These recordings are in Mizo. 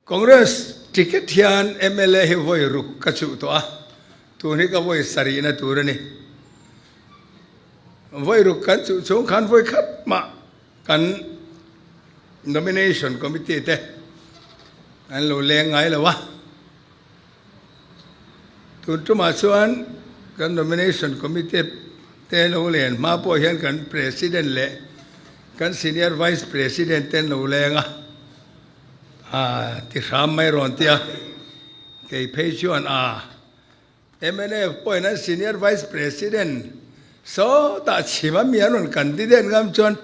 Congress ticket hian mla hi vawi ruk ka chuh tawh a, tun hi ka vawi sarihna tur a ni. Vawi ruk kan chuh chhung khan vawi khat mah kan nomination committee te an lo leng ngai lo a. Tun tumah chuan kan nomination committee te lo len hma pawh hian kan president leh kan senior vice president te an lo leng a. A ti hram mai rawn tia, kei phei chuan a mnf pawhin an senior vice president sawtah chhim a mi an rawn candidate ngam chuan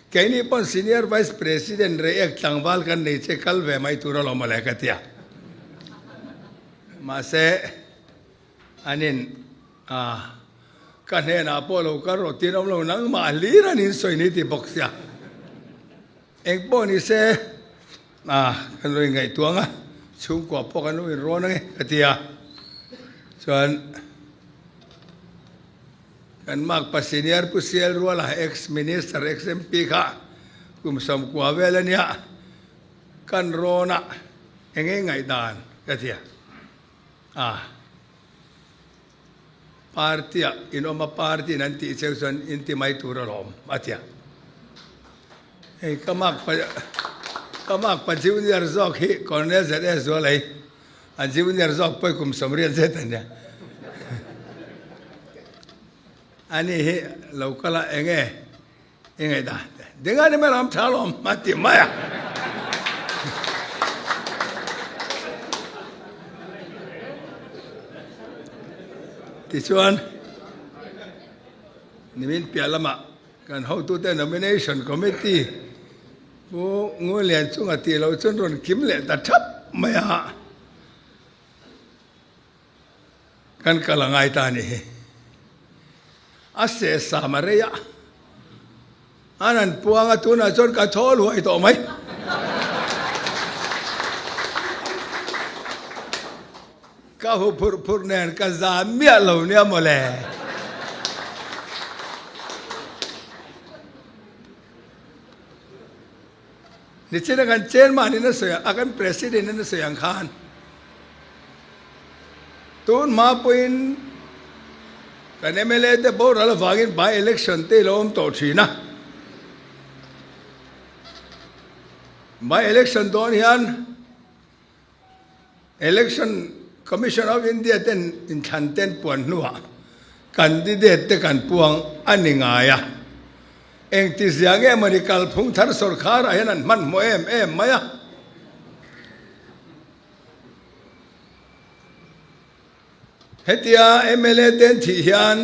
keini pawn senior vice president reiek tlangval kan nei che kal ve mai tur alawm mawle ka tia. Mahse anin a ka hnenah pawh lo kal rawh tiin awm lo nangmah hlir an insawi ni ti bawk sia. Eng pawh ni se, ah, kan lo inngaihtuah ang a, chhungkua pawh kan lo inrawn ang e, ka ti a. Chuan kan makpa senior Pu Sial Ruala, ex Minister, ex MP kha kum sawmkua vel a nia, kan rawn a, eng nge ngaihdan ka ti a. Ah. Party-ah inawm a, party-in an tih cheu chuan in ti mai tur alawm, a ti a. Hei ka mak pa, ka mak pa junior zawk hi Colonel ZS Zualei, a junior zawk pawi kum sawmriat zet a nia. Ani hi lo kal a, eng nge I ngaihdan te ding a ni mai ram tha lawm a ti mai a. Tichuan nimin piah lamah kan hotute nomination committee Pu Ngulian chunga tih loh chuan rawn kim leh ta thap mai a. Kan kal a ngai ta a nih hi. A seh sam a rei a, an han puang a, tunah chuan ka thawl huai tawh mai. Ka hu phurh phurh nen ka za miah lo nia mawle. Nichina kan chairman in a sawi a, kan president in a sawi ang khan tun hma pawhin kan mla te boral avangin by election te ilo awm tawh thin a. By election dawn hian Election Commission of India ten inthlan ten puan hnuah candidate te kan puang a ni ngai a. Engtizia nge mawni kalphung thar sawrkharah hian an hmanhmawh em em mai a. Hetia mla te an thih hian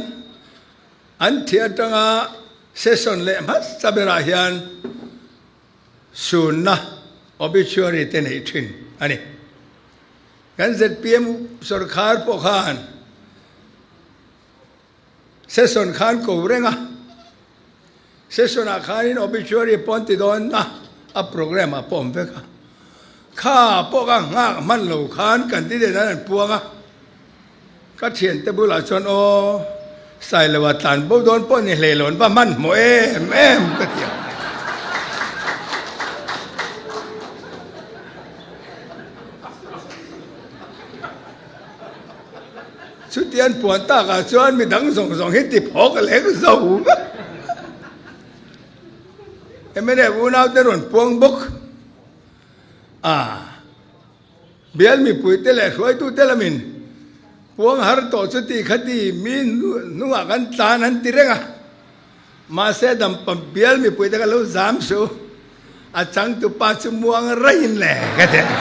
an thih atanga session leh hmasa berah hian Sunna obituary te neih thin a ni. Kan zpm sawrkhar pawh khan session khan ko reng a, session ah khanin obituary pawh an ti dawn a, a programme ah pawh awm vek a. Kha pawh ka nghak hman lo khan candidate an an puang a, ka thiante bulah chuan aw Sailoa tlan bo dawn pawh ni hlei lo an va hmanhmawh em em ka ti a. Chutian puan takah chuan midang zawng zawng hi ti phawk leng zo vek. Mnf unaute rawn puang bawk a. Bial mipuite leh hruaitute lamin puang har tawh chu ti kha ti mi hnungah kan tlan an ti reng a, mahse dampa bial mipuite kha lo zam suh, a changtupa chu muang raiin le ka ti a ni.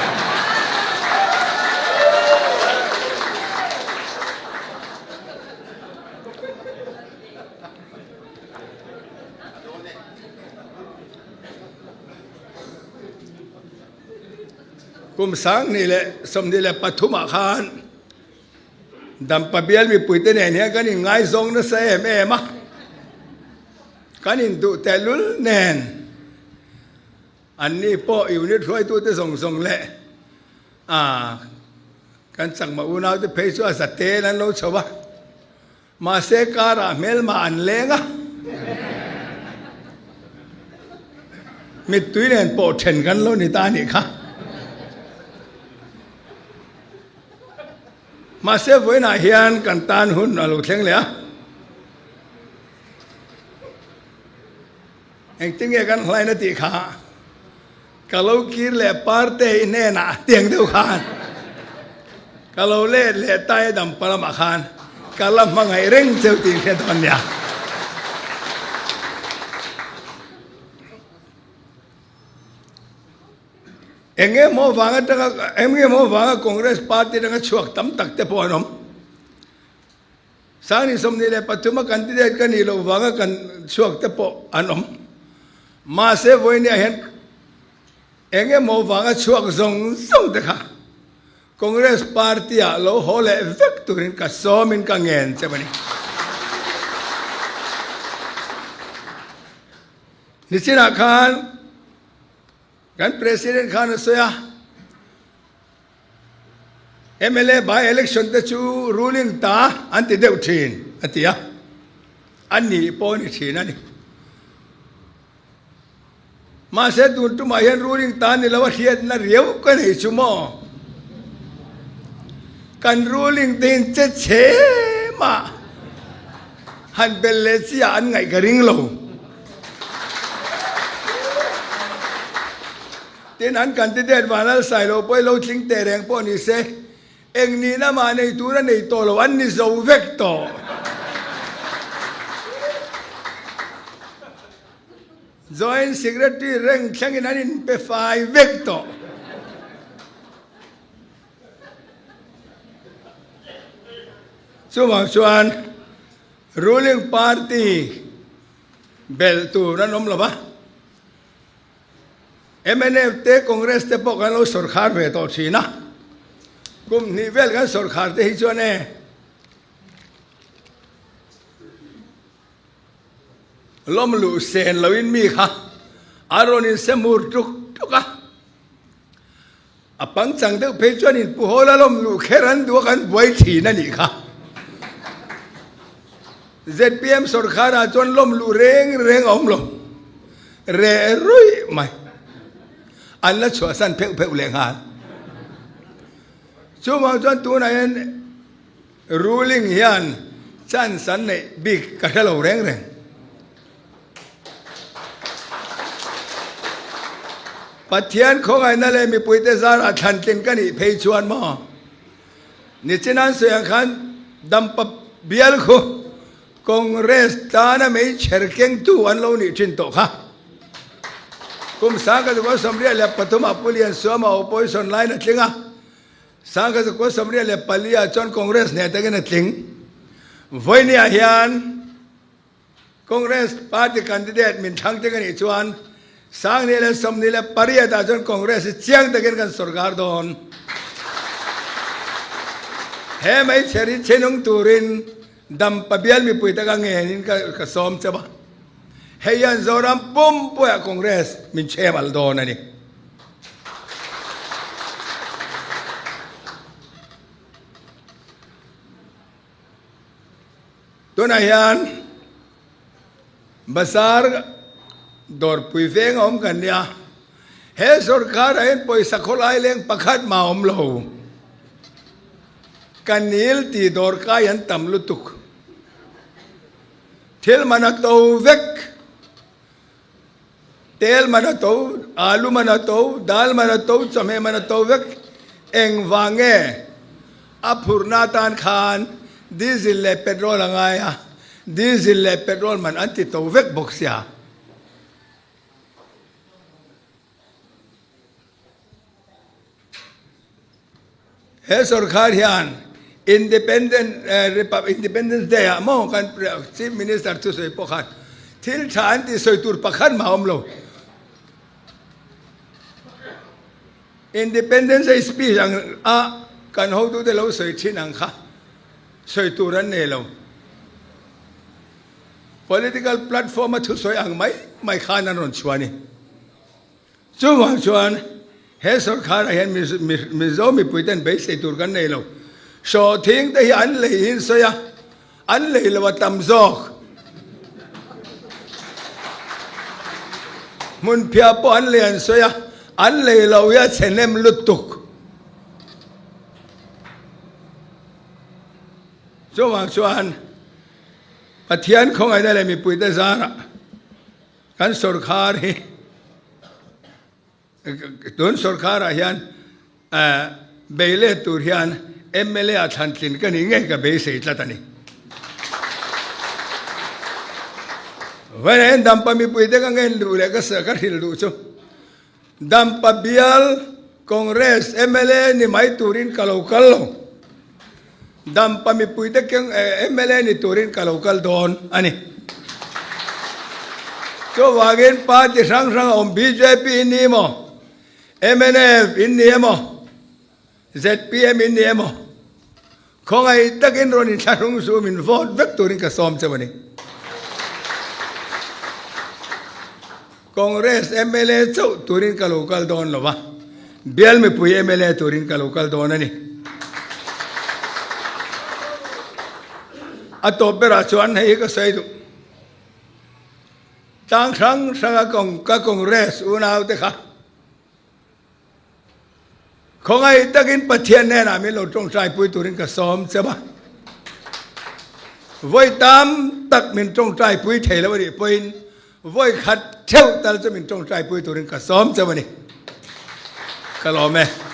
Kum 2023 ah khan Dampa bial mipuite nen hian kan inngaizawng nasa em em a, kan induh tehlul nen anni pawh unit hruaitute zawng zawng leh ah kan chakma unaute phei chu a za tel an lo chho a. Mahse karah hmelma an leng a, mittui nen pawh then kan lo ni ta a nih kha. Mahse vawiinah hian kan tan hun a lo thleng leh a. Engtin nge kan hlaina tih kha ka lo kir leh parte i hnenah tiang deuh khan ka lo let leh tai dam palamah khan ka la hmangaih reng cheu tih hria dawn nia. Eng emaw vang atanga eng emaw vanga Congress party atanga chhuak tam tak te pawh an awm. Sangni 23 a candidate ka nih loh vanga kan chhuak te pawh an awm. Mahse vawinia hian eng emaw vanga chhuak zawng zawng te kha Congress party ah lo haw leh vek turin ka sawmin ka ngen che a ni. Nichinah khan kan President khan a sawi a, mla by election te chu ruling ta an ti deuh thin a ti a, a nih pawh a ni thin a ni. Mahse tun tumah hian ruling ta ni lo a hriatna riau ka nei chu maw? Kan ruling te in che chhe mah han bel leh chi ah an ngaih ka ring lo. Tin an candidate Vanlal Sailo pawh hi lo tling teh reng pawh ni se, eng nihna mah nei tur a nei tawh lo, an ni zo vek tawh. Joint Secretary reng thlengin an inpe fai vek tawh. Chuvang chuan ruling party belh tur an awm lo va. Mnf te Congress te pawh kan lo sawrkhar ve tawh thin a. Kum hnih vel kan sawrkhar te hi chuan e Lawm luh sen loin mi kha a rawn insemur tuk tuk a. A pangchang deuh phei chuan in pu hawl a lawm luh kher an duh a kan buai thin a nih kha. Zpm sawrkharah chuan lawm luh reng reng a awm lo. Reh ruih mai. An la chhuahsan pheuh pheuh leh nghal. Chuvang chuan tunah hian Ruling hian chance an neih bik ka hre lo reng reng. Pathian khawngaihna leh mipuite zarah thlantlin ka nih phei chuan maw? Nichinan sawi ang khan Dampa bial khu Congress tana meichher kengtu an lo nih thin tawh kha. Kum 1983 ah Pu Liansuama opposition line a tling a. 1984 ah chuan Congress hneh takin a tling. Vawinia hian Congress party candidate min thlang tek a nih chuan 2028 ah chuan Congress hi chiang takin kan sorkar dawn. He hmeichhe hi thinung turin Dampa bial mipui taka ngenin ka sawm chauh a. Hei hian Zoram pumpuiah Congress min chhem al dawn a ni. Tunah hian Bazar dawrpui veng a awm kan nia. He sorkarah hian pawisa khawlai leng pakhat mah a awm lo. Ka nil tih dawrkai an tam lutuk. Thil man a to vek. Tel man a to, alu man a to, dal man a to, chawhmeh man a to vek. Engvang nge a phurhna atan khan diesel leh petrol a ngai a, diesel leh petrol man an ti to vek bawk sia. He sorkar hian Independent Independence Day ah maw kan Chief Minister thusawi pawh khan thil tha an tih sawi tur pakhat mah a awm lo. Independence Day speech ang a kan hotute lo sawi thin ang kha sawi tur an nei lo. Political platform a thusawi ang mai mai khan an rawn chhuah a ni. Chuvang chuan he sorkharah hian Mizo mipuiten beisei tur kan nei lo. Sawhthing te hi an lei hi an sawi a, an lei lo a tam zawk. Hmunphiah pawh an lei an sawi a, an lei lo hi a chhe hnem lutuk. Chuvang chuan Pathian khawngaihna leh mipuite zarah kan sawrkhar hi tun sawrkharah hian bei let tur hian mla ah thlan tlin ka nih ngei ka beisei tlat a ni. Vawiin hian Dampa mipuite ka ngen duh leh ka hrilh duh chu Dampa bial Congress mla ni mai turin ka lo kal lo. Dampa mipuite keng mla ni turin ka lo kal dawn a ni. Chuvangin party hrang hrang a awm bjp in ni emaw, mnf in ni emaw, zpm in ni emaw, khawngaih takin rawn inthlahrung suh min vote vek turin ka sawm cheu a ni. Congress mla chauh turin ka lo kal dawn lo va, bial mipui mla turin ka lo kal dawn a ni. A tawp berah chuan hei hi ka sawi duh. Tlang hrang hranga ka Congress unaute kha Khawngaih takin Pathian hnenah min lo tawngtaipui turin ka sawm che va. Vawi tam tak min tawngtaipui thei lo a nih pawhin vawi khat theuh tal chu min tawngtaipui turin ka sawm che va ni. Ka lawm e.